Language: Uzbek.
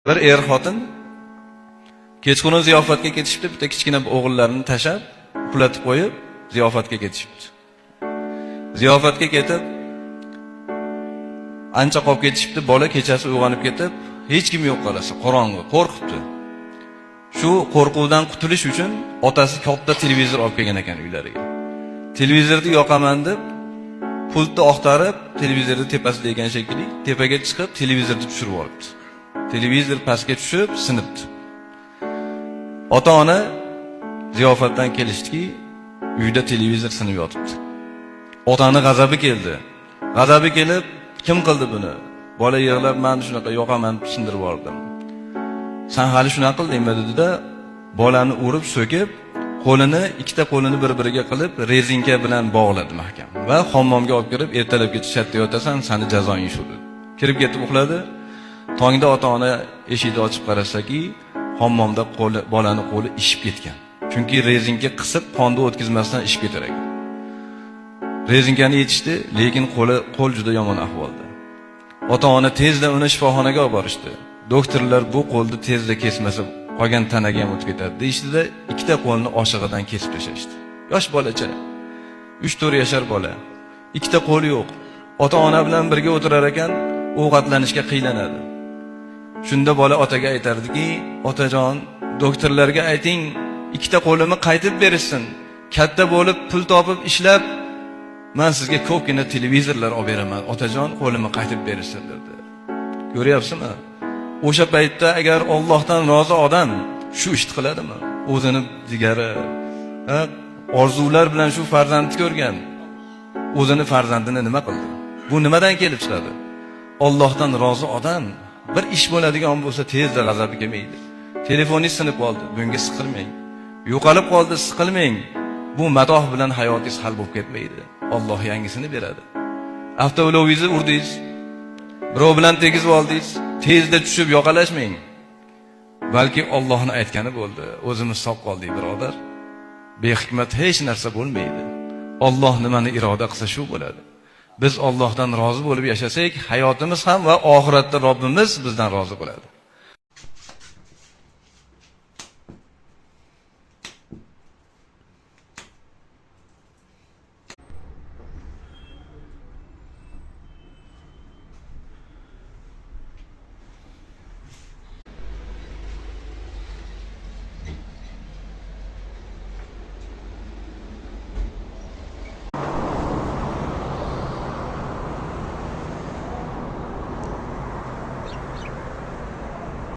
Bir er xotin kechqurun ziyofatga ketishibdi, bitta kichkina o'g'illarini tashlab, uxlatib qo'yib, ziyofatga ketishibdi. Ziyofatga ketib, ancha qolib ketishibdi, bola kechasi uyg'onib ketib, hech kim yo'q qarasa, qorong'i, qo'rqibdi. Shu qo'rquvdan qutulish uchun otasi katta televizor olib kelgan ekan uylariga. Televizorni yoqaman deb pultni oqtarib, televizorni tepasida ekan shekilli, tepaga chiqib televizorni tushirib olibdi. Televizor pastga tushib sinibdi. Ota-ona ziyofatdan kelishdiki, uyda televizor sinib yotibdi. Otani g'azabi keldi. G'azabi kelib, kim qildi buni? Bola yig'lab, men shunaqa yoqaman sindirib yubordim. Sen hali shunaqa qildingmi dedi-da, bolani urib, so'kib, qo'lini, ikkita qo'lini bir-biriga qilib, rezinka bilan bog'ladi mahkam. Va hammomga olib kirib, ertalabgacha chatda yotasan, seni jazoing shu dedi. Kirib ketib uxladi. Tongda ota-ona eshikni ochib qarasaki, hammomda qo'li, bolani qo'li ishib ketgan. Chunki rezinka qisib, qonni o'tkazmasdan ishib ketar ekan. Rezinkani yechishdi, lekin qo'l juda yomon ahvolda. Ota-ona tezda uni shifoxonaga olib borishdi. Doktorlar bu qo'lni tezda kesmasa qolgan tanaga ham o'tib ketadi deyishdida, ikkita qo'lni oshig'idan kesib tashlashdi. Yosh bolacha, 3-4 yashar bola. Ikkita qo'li yo'q. Ota-ona bilan birga o'tirar ekan, ovqatlanishga qiylanadi. Shunda bola otaga aytardiki, otajon, doktorlarga ayting, ikkita qo'limni qaytib berishsin. Katta bo'lib pul topib ishlab, men sizga ko'pgina televizorlar olib beraman. Otajon, qo'limni qaytib berishsin dedi. Ko'ryapsizmi? O'sha paytda agar Allohdan rozi odam shu ishni qiladimi? O'zini jigari, orzular bilan shu farzandni ko'rgan. O'zini farzandini nima qildi? Bu nimadan kelib chiqadi? Allohdan rozi odam bir ish bo'ladigan bo'lsa tezda g'azabi kelmaydi. Telefoningiz sinib qoldi, bunga siqilmang. Yo'qolib qoldi, siqilmang. Bu matoh bilan hayotingiz hal bo'lib ketmaydi. Alloh yangisini beradi. Avtoulovingizni urdingiz, birov bilan tegizib oldingiz, tezda tushib yoqalashmang. Balki Allohning aytgani bo'ldi. O'zimiz sog' qoldik, birodar. Behikmat hech narsa bo'lmaydi. Alloh nimani iroda qilsa shu bo'ladi. Biz Allohdan rozi bo'lib yashasak, hayotimiz ham va oxiratda Robbimiz bizdan rozi bo'ladi.